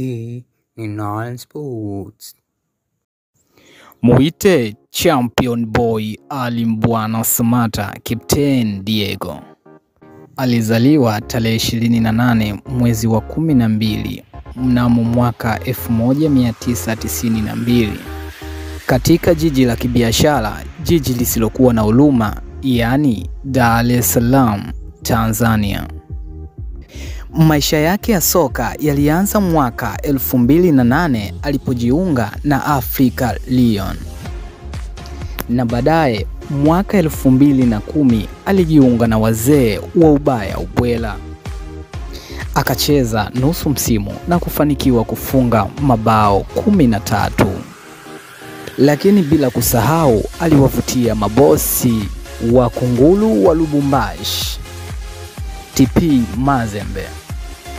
Hii ni Nine Sports. Muite Champion Boy Ali Mbwana Samatta, Captain Diego. Alizaliwa tarehe 28 mwezi wa 12 mnamo mwaka 1992 katika jiji la kibiashara, jiji lisilokuwa na huruma, yaani Dar es Salaam, Tanzania. Maisha yake ya soka yalianza mwaka 2008 alipojiunga na Africa Lyon, na baadaye mwaka 2010 alijiunga na wazee wa Ubaya Ubwela. Akacheza nusu msimu na kufanikiwa kufunga mabao 13. Lakini bila kusahau aliwavutia mabosi wa Kungulu wa Lubumbashi, TP Mazembe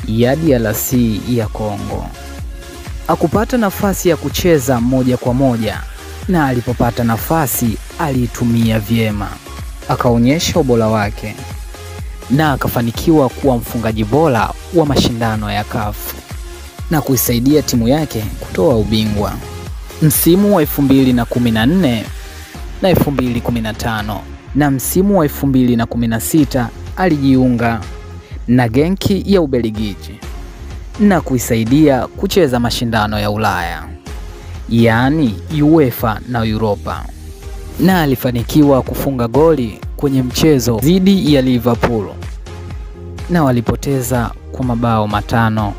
ya DRC ya Kongo. Hakupata nafasi ya kucheza moja kwa moja, na alipopata nafasi aliitumia vyema, akaonyesha ubora wake na akafanikiwa kuwa mfungaji bora wa mashindano ya CAF na kuisaidia timu yake kutoa ubingwa msimu wa 2014 na 2015, na msimu wa 2016 alijiunga na Genki ya Ubelgiji na kuisaidia kucheza mashindano ya Ulaya, yaani UEFA na Europa, na alifanikiwa kufunga goli kwenye mchezo dhidi ya Liverpool na walipoteza kwa mabao 5,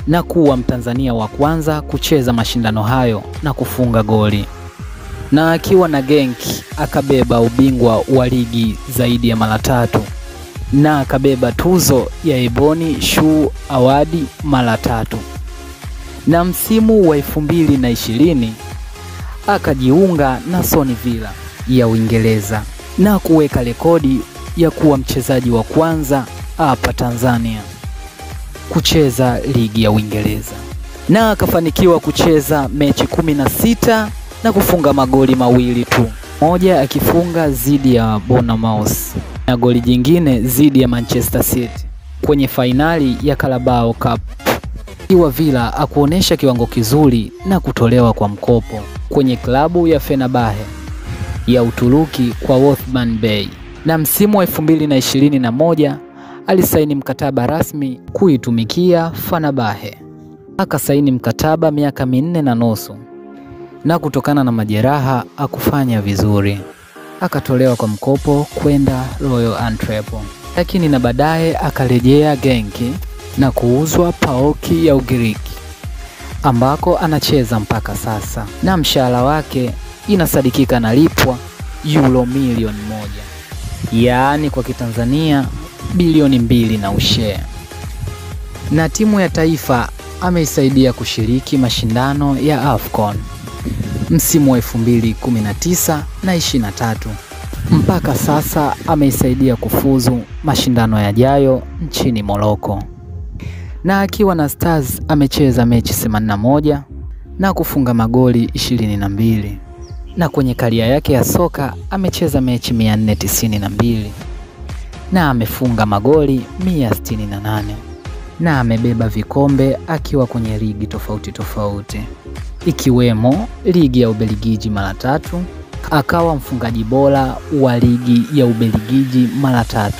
na kuwa Mtanzania wa kwanza kucheza mashindano hayo na kufunga goli. Na akiwa na Genki akabeba ubingwa wa ligi zaidi ya mara 3, na akabeba tuzo ya Ebony Shoe Award mara 3. Na msimu wa 2020 akajiunga na Sony Villa ya Uingereza na kuweka rekodi ya kuwa mchezaji wa kwanza hapa Tanzania kucheza ligi ya Uingereza, na akafanikiwa kucheza mechi 16 na kufunga magoli 2 tu, moja akifunga dhidi ya Bournemouth na goli jingine dhidi ya Manchester City kwenye fainali ya Carabao Cup. Iwa Villa akuonesha kiwango kizuri na kutolewa kwa mkopo kwenye klabu ya Fenerbahce ya Uturuki kwa Othman Bey, na msimu wa 2021 alisaini mkataba rasmi kuitumikia Fenerbahce. Akasaini mkataba miaka 4.5, na kutokana na majeraha hakufanya vizuri, akatolewa kwa mkopo kwenda Royal Antwerp, lakini na baadaye akarejea Genki na kuuzwa PAOK ya Ugiriki ambako anacheza mpaka sasa, na mshahara wake inasadikika analipwa euro milioni 1, yaani kwa Kitanzania bilioni 2 na ushare. Na timu ya taifa ameisaidia kushiriki mashindano ya AFCON msimu wa 2019 na 23. Mpaka sasa ameisaidia kufuzu mashindano yajayo nchini Morocco. Na akiwa na Stars amecheza mechi 81 na kufunga magoli 22. Na kwenye karia yake ya soka amecheza mechi 492 na amefunga magoli 168, na amebeba vikombe akiwa kwenye ligi tofauti tofauti, ikiwemo ligi ya Ubelgiji mara 3, akawa mfungaji bora wa ligi ya Ubelgiji mara 3,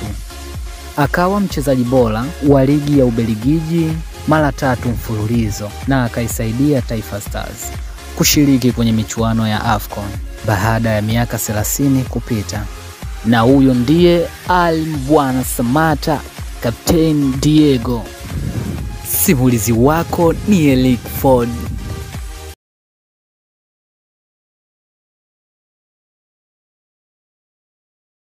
akawa mchezaji bora wa ligi ya Ubelgiji mara 3 mfululizo, na akaisaidia Taifa Stars kushiriki kwenye michuano ya AFCON baada ya miaka 30 kupita. Na huyo ndiye Ali Mbwana Samatta, Captain Diego. Simulizi wako ni Eric Ford.